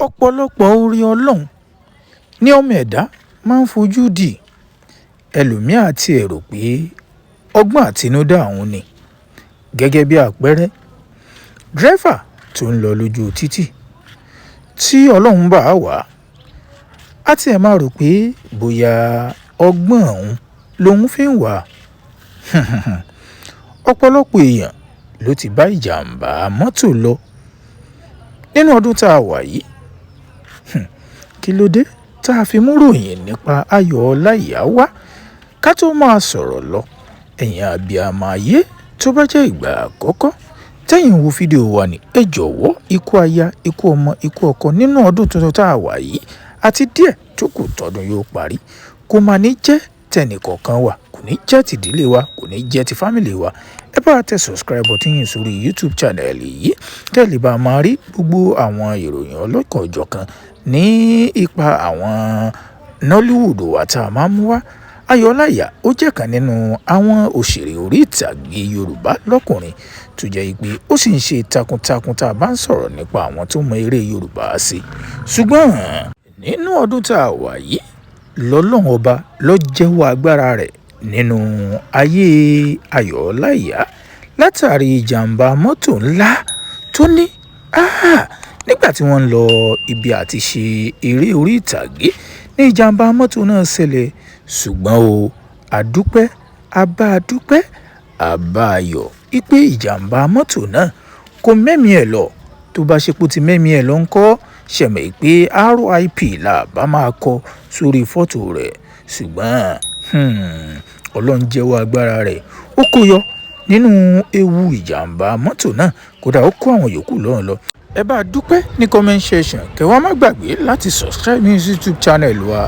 Ọ̀pọ̀lọpọ̀ oore Ọlọ́run ní ọmọ ẹ̀dá máa ń fojú di. Ẹlòmíì á tiẹ̀ rò pé ọgbọ́n àtinúdá òun ni. Gẹ́gẹ́ bí àpẹẹrẹ, dírẹ́fà tó ń lọ lójú títì tí Ọlọ́run bá wà á tiẹ̀ máa rò pé bóyá ọgbọ́n òun lòun fi ń wà. Ọ̀pọ̀lọpọ̀ èèyàn ló ti bá ìjàm̀bá mọ́tò lọ nínú ọdún tá a wà yìí. Kí ló dé tá a fi mú ròyìn nípa Ayọ̀ Ọláìyá wá ká tó máa sọ̀rọ̀ lọ? Ẹ̀yin abiyamọ ayé, tó bá jẹ́ ìgbà àkọ́kọ́ tẹ́yin wo fídíò wa ni, ẹ jọ̀wọ́, ikú aya, ikú ọmọ, ikú ọkọ nínú ọdún tuntun tá a wà yìí àti díẹ̀ tó kù tọdún yóò parí, kò mà ní jẹ́ tẹnìkọ̀ọ̀kan wa, kò ní jẹ́ tìdílé wa, kò ní jẹ́ ti family wa. Ẹ bá tẹ subscribe button yín sórí YouTube channel yìí, kẹ́ ẹ lè bá máa rí gbogbo àwọn ìròyìn ọlọ́kan-ò-jọ̀kan ní ipa àwọn Nollywood wa tá a máa ń mú wá. Ayọ̀ Ọláìyá, ó jẹ́ kan nínú àwọn òṣèré orí ìtàgé Yorùbá lọ́kùnrin tó jẹ́ pé ó sì ń ṣe takuntakun tá a bá ń sọ̀rọ̀ nípa àwọn tó mọ eré Yorùbá sí. Ṣùgbọ́n nínú ọdún tá a wà yìí, lọ́lọ́run ọba ló jẹ́wọ́ agbára rẹ̀ nínú ayé Ayọ̀ Ọláìyá látàrí ìjàm̀bá mọ́tò ńlá tó ní nígbà tí wọ́n ń lọ ibi àti ṣe eré orí ìtàgé ní ìjàm̀bá mọ́tò náà ṣẹlẹ̀. Ṣùgbọ́n o, àdúpẹ́, a bá a dúpẹ́, a bá a yọ̀ wípé ìjàm̀bá mọ́tò náà kò mẹ́mìí ẹ̀ lọ. Tó bá ṣe pé ó ti mẹ́mìí ẹ̀ lọ ńkọ́? Ṣẹ̀mọ̀ pé RIP là bá máa kọ sórí fọ́tò rẹ̀. Ṣùgbọ́n Ọlọ́run jẹ́wọ́ agbára rẹ̀, ó kó yọ nínú ewu ìjàm̀bá mọ́tò náà, kódà ó kó àwọn yòókù lọ́rùn lọ. Ẹ bá a dúpẹ́ ní comment section, kẹ́ wá má gbàgbé láti subscribe ní YouTube channel wa.